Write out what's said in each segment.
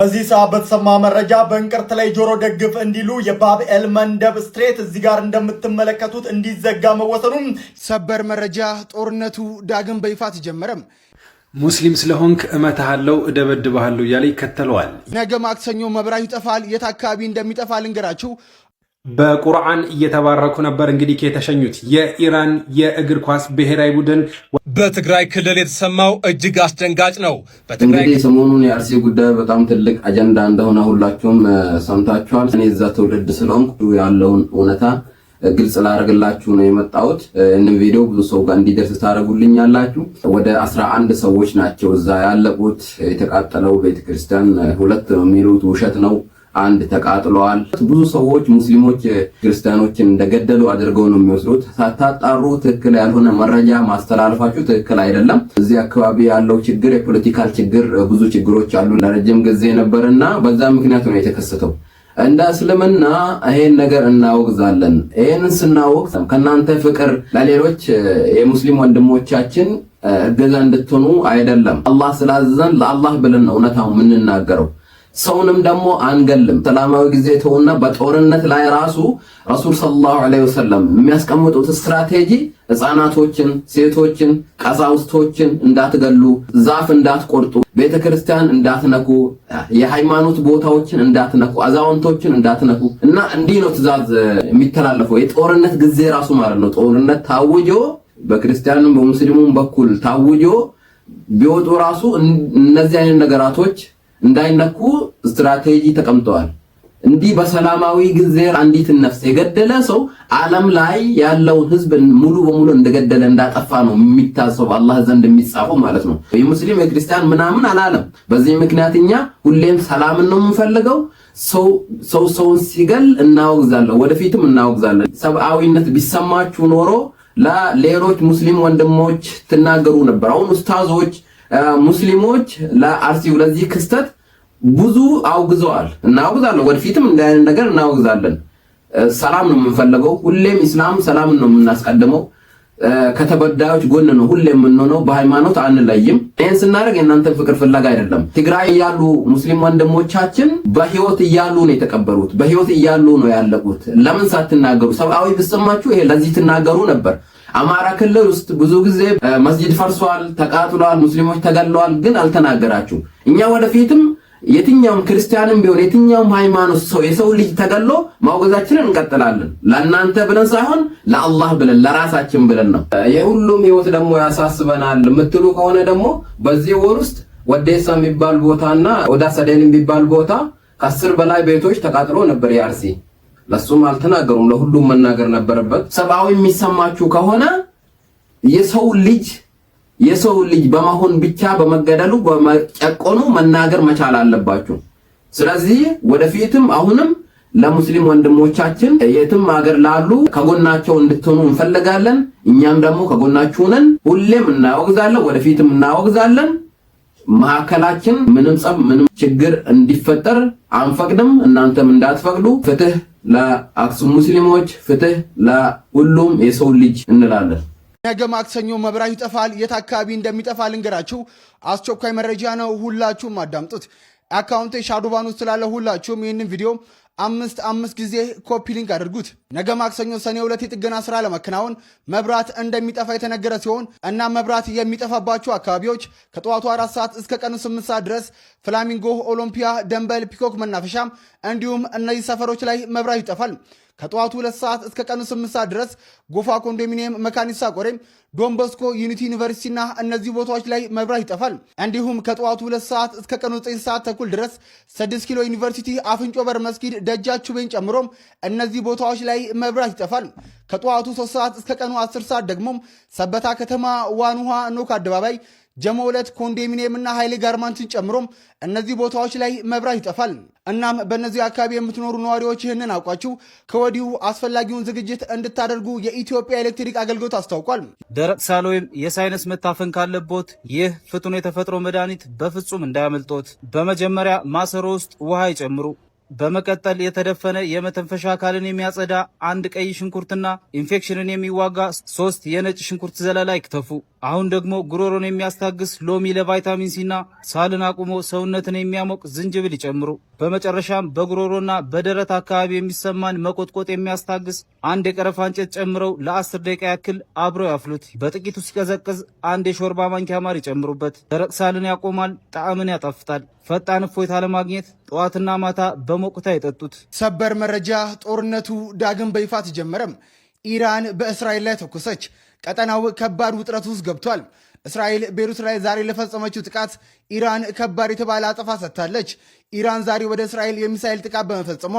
በዚህ ሰዓት በተሰማ መረጃ በእንቅርት ላይ ጆሮ ደግፍ እንዲሉ የባብኤል መንደብ strait እዚህ ጋር እንደምትመለከቱት እንዲዘጋ መወሰኑም። ሰበር መረጃ፣ ጦርነቱ ዳግም በይፋ ተጀመረም። ሙስሊም ስለሆንክ እመታሃለው፣ እደበድብሃለሁ እያለ ይከተለዋል። ነገ ማክሰኞ መብራት ይጠፋል። የት አካባቢ እንደሚጠፋ ልንገራችሁ። በቁርአን እየተባረኩ ነበር እንግዲህ የተሸኙት የኢራን የእግር ኳስ ብሔራዊ ቡድን። በትግራይ ክልል የተሰማው እጅግ አስደንጋጭ ነው። በትግራይ እንግዲህ ሰሞኑን የአርሲ ጉዳይ በጣም ትልቅ አጀንዳ እንደሆነ ሁላችሁም ሰምታችኋል። እኔ እዛ ትውልድ ስለሆንኩ ያለውን እውነታ ግልጽ ላደርግላችሁ ነው የመጣሁት። ይህንን ቪዲዮ ብዙ ሰው ጋር እንዲደርስ ታደርጉልኛላችሁ። ወደ 11 ሰዎች ናቸው እዛ ያለቁት። የተቃጠለው ቤተክርስቲያን ሁለት ነው የሚሉት ውሸት ነው። አንድ ተቃጥለዋል። ብዙ ሰዎች ሙስሊሞች ክርስቲያኖችን እንደገደሉ አድርገው ነው የሚወስዱት። ሳታጣሩ ትክክል ያልሆነ መረጃ ማስተላለፋችሁ ትክክል አይደለም። እዚህ አካባቢ ያለው ችግር የ political ችግር፣ ብዙ ችግሮች አሉ ለረጅም ጊዜ ነበርና በዛ ምክንያት ነው የተከሰተው። እንደ እስልምና ይሄን ነገር እናወግዛለን። ይሄንን ስናወግዝ ከእናንተ ፍቅር ለሌሎች የሙስሊም ወንድሞቻችን እገዛ እንድትሆኑ አይደለም። አላህ ስላዘዘን ለአላህ ብለን ነው እውነታው የምንናገረው። ሰውንም ደግሞ አንገልም። ሰላማዊ ጊዜ ተውና በጦርነት ላይ ራሱ ረሱል ሰለላሁ ዐለይሂ ወሰለም የሚያስቀምጡት ስትራቴጂ ህፃናቶችን፣ ሴቶችን፣ ቀሳውስቶችን እንዳትገሉ፣ ዛፍ እንዳትቆርጡ፣ ቤተክርስቲያን እንዳትነኩ፣ የሃይማኖት ቦታዎችን እንዳትነኩ፣ አዛውንቶችን እንዳትነኩ እና እንዲህ ነው ትዕዛዝ የሚተላለፈው የጦርነት ጊዜ ራሱ ማለት ነው። ጦርነት ታውጆ በክርስቲያኑም በሙስሊሙም በኩል ታውጆ ቢወጡ ራሱ እነዚህ አይነት ነገራቶች እንዳይነኩ ስትራቴጂ ተቀምጠዋል። እንዲህ በሰላማዊ ጊዜ አንዲትን ነፍስ የገደለ ሰው ዓለም ላይ ያለውን ሕዝብ ሙሉ በሙሉ እንደገደለ እንዳጠፋ ነው የሚታሰበው፣ አላህ ዘንድ የሚጻፈው ማለት ነው። የሙስሊም የክርስቲያን ምናምን አላለም። በዚህ ምክንያት እኛ ሁሌም ሰላምን ነው የምንፈልገው። ሰው ሰውን ሲገል እናወግዛለን፣ ወደፊትም እናወግዛለን። ሰብአዊነት ቢሰማችሁ ኖሮ ለሌሎች ሙስሊም ወንድሞች ትናገሩ ነበር። አሁን ኡስታዞች ሙስሊሞች ለአርሲው ለዚህ ክስተት ብዙ አውግዘዋል። እናወግዛለን፣ ወደፊትም እንዲህ አይነት ነገር እናወግዛለን። ሰላም ነው የምንፈልገው። ሁሌም ኢስላም ሰላምን ነው የምናስቀድመው። ከተበዳዮች ጎን ነው ሁሌም የምንሆነው። በሃይማኖት አንለይም። ይህን ስናደርግ የእናንተን ፍቅር ፍለጋ አይደለም። ትግራይ እያሉ ሙስሊም ወንድሞቻችን በህይወት እያሉ ነው የተቀበሩት፣ በህይወት እያሉ ነው ያለቁት። ለምን ሳትናገሩ? ሰብአዊ ብሰማችሁ ይሄ ለዚህ ትናገሩ ነበር። አማራ ክልል ውስጥ ብዙ ጊዜ መስጂድ ፈርሷል፣ ተቃጥሏል፣ ሙስሊሞች ተገለዋል፣ ግን አልተናገራችሁ። እኛ ወደፊትም የትኛውም ክርስቲያንም ቢሆን የትኛውም ሃይማኖት ሰው የሰው ልጅ ተገሎ ማውገዛችንን እንቀጥላለን። ለእናንተ ብለን ሳይሆን ለአላህ ብለን ለራሳችን ብለን ነው። የሁሉም ህይወት ደግሞ ያሳስበናል የምትሉ ከሆነ ደግሞ በዚህ ወር ውስጥ ወዴሳ የሚባል ቦታና ወዳ ሰደን የሚባል ቦታ ከ10 በላይ ቤቶች ተቃጥሎ ነበር የአርሲ። ለሱም አልተናገሩም። ለሁሉም መናገር ነበረበት። ሰብአዊ የሚሰማችሁ ከሆነ የሰው ልጅ የሰው ልጅ በመሆን ብቻ በመገደሉ በመጨቆኑ መናገር መቻል አለባችሁ። ስለዚህ ወደፊትም አሁንም ለሙስሊም ወንድሞቻችን የትም ሀገር ላሉ ከጎናቸው እንድትሆኑ እንፈልጋለን። እኛም ደግሞ ከጎናችሁ ነን። ሁሌም እናወግዛለን፣ ወደፊትም እናወግዛለን። መካከላችን ምንም ጸብ፣ ምንም ችግር እንዲፈጠር አንፈቅድም። እናንተም እንዳትፈቅዱ። ፍትህ ለአክሱም ሙስሊሞች፣ ፍትህ ለሁሉም የሰው ልጅ እንላለን። ነገ ማክሰኞ መብራት ይጠፋል። የት አካባቢ እንደሚጠፋ ልንገራችሁ። አስቸኳይ መረጃ ነው። ሁላችሁም አዳምጡት። አካውንቴ shadow ban ውስጥ ስላለ ሁላችሁም ይህንን ቪዲዮ አምስት አምስት ጊዜ copy link አድርጉት። ነገ ማክሰኞ ሰኔ 2 የጥገና ስራ ለመከናወን መብራት እንደሚጠፋ የተነገረ ሲሆን እና መብራት የሚጠፋባቸው አካባቢዎች ከጠዋቱ 4 ሰዓት እስከ ቀኑ 8 ሰዓት ድረስ ፍላሚንጎ፣ ኦሎምፒያ፣ ደንበል፣ ፒኮክ መናፈሻ እንዲሁም እነዚህ ሰፈሮች ላይ መብራት ይጠፋል። ከጠዋቱ 2 ሰዓት እስከ ቀኑ 8 ሰዓት ድረስ ጎፋ ኮንዶሚኒየም፣ መካኒሳ ቆሬ፣ ዶንቦስኮ፣ ዩኒቲ ዩኒቨርሲቲና እነዚህ ቦታዎች ላይ መብራት ይጠፋል። እንዲሁም ከጠዋቱ 2 ሰዓት እስከ ቀኑ 9 ሰዓት ተኩል ድረስ 6 ኪሎ ዩኒቨርሲቲ፣ አፍንጮ በር መስጊድ፣ ደጃች ውቤን ጨምሮ እነዚህ ቦታዎች ላይ መብራት ይጠፋል። ከጠዋቱ 3 ሰዓት እስከ ቀኑ 10 ሰዓት ደግሞ ሰበታ ከተማ፣ ዋንውሃ፣ ኖክ አደባባይ፣ ጀሞ 2 ኮንዶሚኒየም እና ኃይሌ ጋርማንትን ጨምሮ እነዚህ ቦታዎች ላይ መብራት ይጠፋል። እናም በእነዚህ አካባቢ የምትኖሩ ነዋሪዎች ይህንን አውቃችሁ ከወዲሁ አስፈላጊውን ዝግጅት እንድታደርጉ የኢትዮጵያ ኤሌክትሪክ አገልግሎት አስታውቋል። ደረቅ ሳል ወይም የ sinus መታፈን ካለቦት ይህ ፍቱን የተፈጥሮ መድኃኒት በፍጹም እንዳያመልጦት። በመጀመሪያ ማሰሮ ውስጥ ውሃ ይጨምሩ። በመቀጠል የተደፈነ የመተንፈሻ አካልን የሚያጸዳ አንድ ቀይ ሽንኩርትና ኢንፌክሽንን የሚዋጋ ሶስት የነጭ ሽንኩርት ዘለላ ይክተፉ። አሁን ደግሞ ጉሮሮን የሚያስታግስ ሎሚ ለቫይታሚን ሲና ሳልን አቁሞ ሰውነትን የሚያሞቅ ዝንጅብል ይጨምሩ። በመጨረሻም በጉሮሮና በደረት አካባቢ የሚሰማን መቆጥቆጥ የሚያስታግስ አንድ የቀረፋ እንጨት ጨምረው ለ10 ደቂቃ ያክል አብረው ያፍሉት። በጥቂቱ ሲቀዘቅዝ አንድ የሾርባ ማንኪያ ማር ይጨምሩበት። ደረቅ ሳልን ያቆማል፣ ጣዕምን ያጣፍጣል። ፈጣን እፎይታ ለማግኘት ጠዋትና ማታ በሞቅታ ይጠጡት። ሰበር መረጃ፣ ጦርነቱ ዳግም በይፋ ተጀመረም። ኢራን በእስራኤል ላይ ተኮሰች። ቀጠናው ከባድ ውጥረት ውስጥ ገብቷል። እስራኤል ቤሩት ላይ ዛሬ ለፈጸመችው ጥቃት ኢራን ከባድ የተባለ አጸፋ ሰጥታለች። ኢራን ዛሬ ወደ እስራኤል የሚሳኤል ጥቃት በመፈጸሟ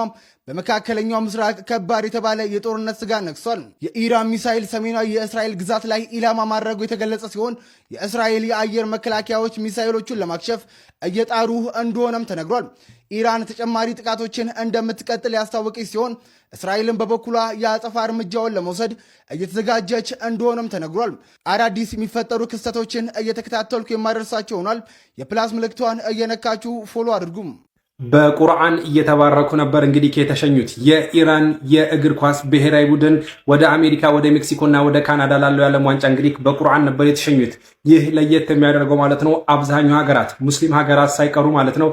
በመካከለኛው ምስራቅ ከባድ የተባለ የጦርነት ስጋት ነግሷል። የኢራን ሚሳኤል ሰሜናዊ የእስራኤል ግዛት ላይ ኢላማ ማድረጉ የተገለጸ ሲሆን የእስራኤል የአየር መከላከያዎች ሚሳኤሎቹን ለማክሸፍ እየጣሩ እንደሆነም ተነግሯል። ኢራን ተጨማሪ ጥቃቶችን እንደምትቀጥል ያስታወቀች ሲሆን እስራኤልም በበኩሏ የአጸፋ እርምጃውን ለመውሰድ እየተዘጋጀች እንደሆነም ተነግሯል። አዳዲስ የሚፈጠሩ ክስተቶችን እየተከታተልኩ የማደርሳችሁ ይሆናል። የ plus ምልክቷን እየነካችሁ follow አድርጉም። በቁርአን እየተባረኩ ነበር እንግዲህ የተሸኙት። የኢራን የእግር ኳስ ብሔራዊ ቡድን ወደ አሜሪካ፣ ወደ ሜክሲኮ እና ወደ ካናዳ ላለው የዓለም ዋንጫ እንግዲህ በቁርአን ነበር የተሸኙት። ይህ ለየት የሚያደርገው ማለት ነው አብዛኛው ሀገራት፣ ሙስሊም ሀገራት ሳይቀሩ ማለት ነው፣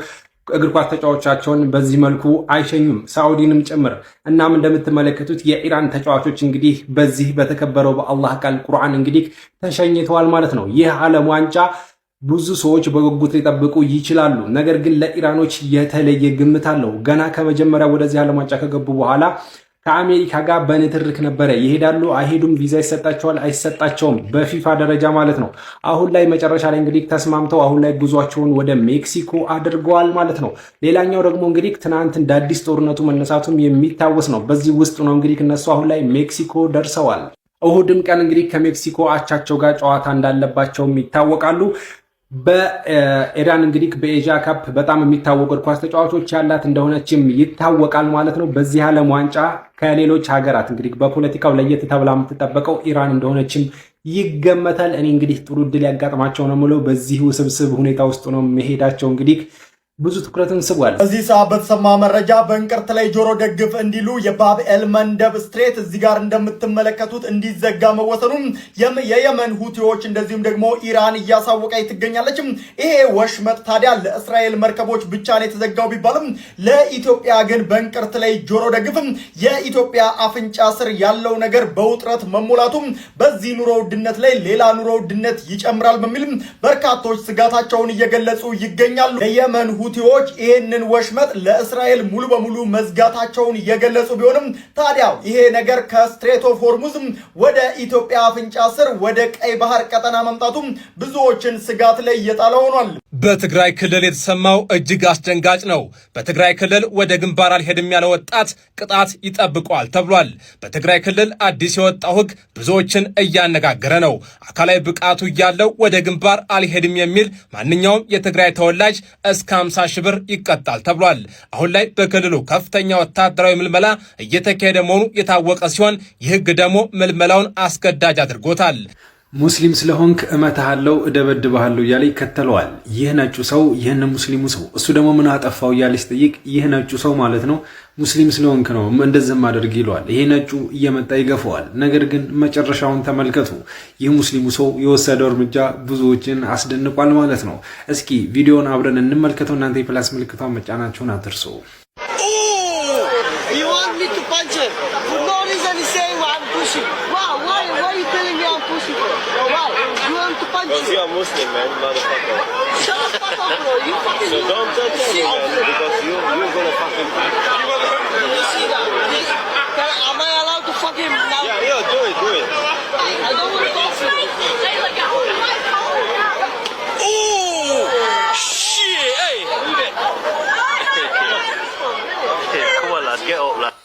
እግር ኳስ ተጫዋቾቻቸውን በዚህ መልኩ አይሸኙም፣ ሳዑዲንም ጭምር። እናም እንደምትመለከቱት የኢራን ተጫዋቾች እንግዲህ በዚህ በተከበረው በአላህ ቃል ቁርአን እንግዲህ ተሸኝተዋል ማለት ነው። ይህ ዓለም ዋንጫ ብዙ ሰዎች በጉጉት ሊጠብቁ ይችላሉ። ነገር ግን ለኢራኖች የተለየ ግምት አለው። ገና ከመጀመሪያ ወደዚህ ዓለም ዋንጫ ከገቡ በኋላ ከአሜሪካ ጋር በንትርክ ነበረ። ይሄዳሉ አይሄዱም፣ ቪዛ ይሰጣቸዋል አይሰጣቸውም፣ በፊፋ ደረጃ ማለት ነው። አሁን ላይ መጨረሻ ላይ እንግዲህ ተስማምተው አሁን ላይ ጉዟቸውን ወደ ሜክሲኮ አድርገዋል ማለት ነው። ሌላኛው ደግሞ እንግዲህ ትናንት እንደ አዲስ ጦርነቱ መነሳቱም የሚታወስ ነው። በዚህ ውስጥ ነው እንግዲህ እነሱ አሁን ላይ ሜክሲኮ ደርሰዋል። እሁድም ቀን እንግዲህ ከሜክሲኮ አቻቸው ጋር ጨዋታ እንዳለባቸውም ይታወቃሉ። በኢራን እንግዲህ በ Asia Cup በጣም የሚታወቁ እግር ኳስ ተጫዋቾች ያላት እንደሆነችም ይታወቃል ማለት ነው። በዚህ ዓለም ዋንጫ ከሌሎች ሀገራት እንግዲህ በፖለቲካው ለየት ተብላ የምትጠበቀው ኢራን እንደሆነችም ይገመታል። እኔ እንግዲህ ጥሩ እድል ያጋጥማቸው ነው የምለው። በዚህ ውስብስብ ሁኔታ ውስጥ ነው መሄዳቸው እንግዲህ ብዙ ትኩረትን ስቧል። በዚህ ሰዓት በተሰማ መረጃ በእንቅርት ላይ ጆሮ ደግፍ እንዲሉ የባብኤል መንደብ Strait እዚህ ጋር እንደምትመለከቱት እንዲዘጋ መወሰኑም የየመን ሁቲዎች እንደዚሁም ደግሞ ኢራን እያሳወቀች ትገኛለች። ይሄ ወሽመጥ ታዲያ ለእስራኤል መርከቦች ብቻ ነው የተዘጋው ቢባልም ለኢትዮጵያ ግን በእንቅርት ላይ ጆሮ ደግፍም የኢትዮጵያ አፍንጫ ስር ያለው ነገር በውጥረት መሞላቱም በዚህ ኑሮ ውድነት ላይ ሌላ ኑሮ ውድነት ይጨምራል በሚልም በርካቶች ስጋታቸውን እየገለጹ ይገኛሉ። የየመን ሁቲዎች ይህንን ወሽመጥ ለእስራኤል ሙሉ በሙሉ መዝጋታቸውን እየገለጹ ቢሆንም ታዲያ ይሄ ነገር ከ Strait of Hormuz ወደ ኢትዮጵያ አፍንጫ ስር ወደ ቀይ ባህር ቀጠና መምጣቱም ብዙዎችን ስጋት ላይ እየጣለ ሆኗል። በትግራይ ክልል የተሰማው እጅግ አስደንጋጭ ነው። በትግራይ ክልል ወደ ግንባር አልሄድም ያለ ወጣት ቅጣት ይጠብቀዋል ተብሏል። በትግራይ ክልል አዲስ የወጣው ሕግ ብዙዎችን እያነጋገረ ነው። አካላዊ ብቃቱ እያለው ወደ ግንባር አልሄድም የሚል ማንኛውም የትግራይ ተወላጅ እስከ 50 ሺህ ብር ይቀጣል ተብሏል። አሁን ላይ በክልሉ ከፍተኛ ወታደራዊ ምልመላ እየተካሄደ መሆኑ የታወቀ ሲሆን ይህ ሕግ ደግሞ ምልመላውን አስገዳጅ አድርጎታል። ሙስሊም ስለሆንክ እመታሃለሁ፣ እደበድብሃለሁ እያለ ይከተለዋል። ይህ ነጩ ሰው ይህን ሙስሊሙ ሰው፣ እሱ ደግሞ ምን አጠፋው እያለ ሲጠይቅ ይህ ነጩ ሰው ማለት ነው ሙስሊም ስለሆንክ ነው እንደዚህ ማደርግ ይለዋል። ይሄ ነጩ እየመጣ ይገፈዋል። ነገር ግን መጨረሻውን ተመልከቱ። ይህ ሙስሊሙ ሰው የወሰደው እርምጃ ብዙዎችን አስደንቋል ማለት ነው። እስኪ ቪዲዮውን አብረን እንመልከተው። እናንተ የ plus ምልክቷን መጫናችሁን አትርሱ። You want me to punch him? For no reason he's saying I'm pushing. Why? Why? Why are you telling me I'm pushing for? Why? You want to punch Because him? you are Muslim, man, motherfucker. Shut the fuck up, bro. You fucking. So don't touch me, See, man, because you're gonna fucking. You see that? Am I allowed to fuck him now? Yeah, do it, do it. I don't want to touch him. Ooh, shit, hey, move it. Come on, lads, get up, lads.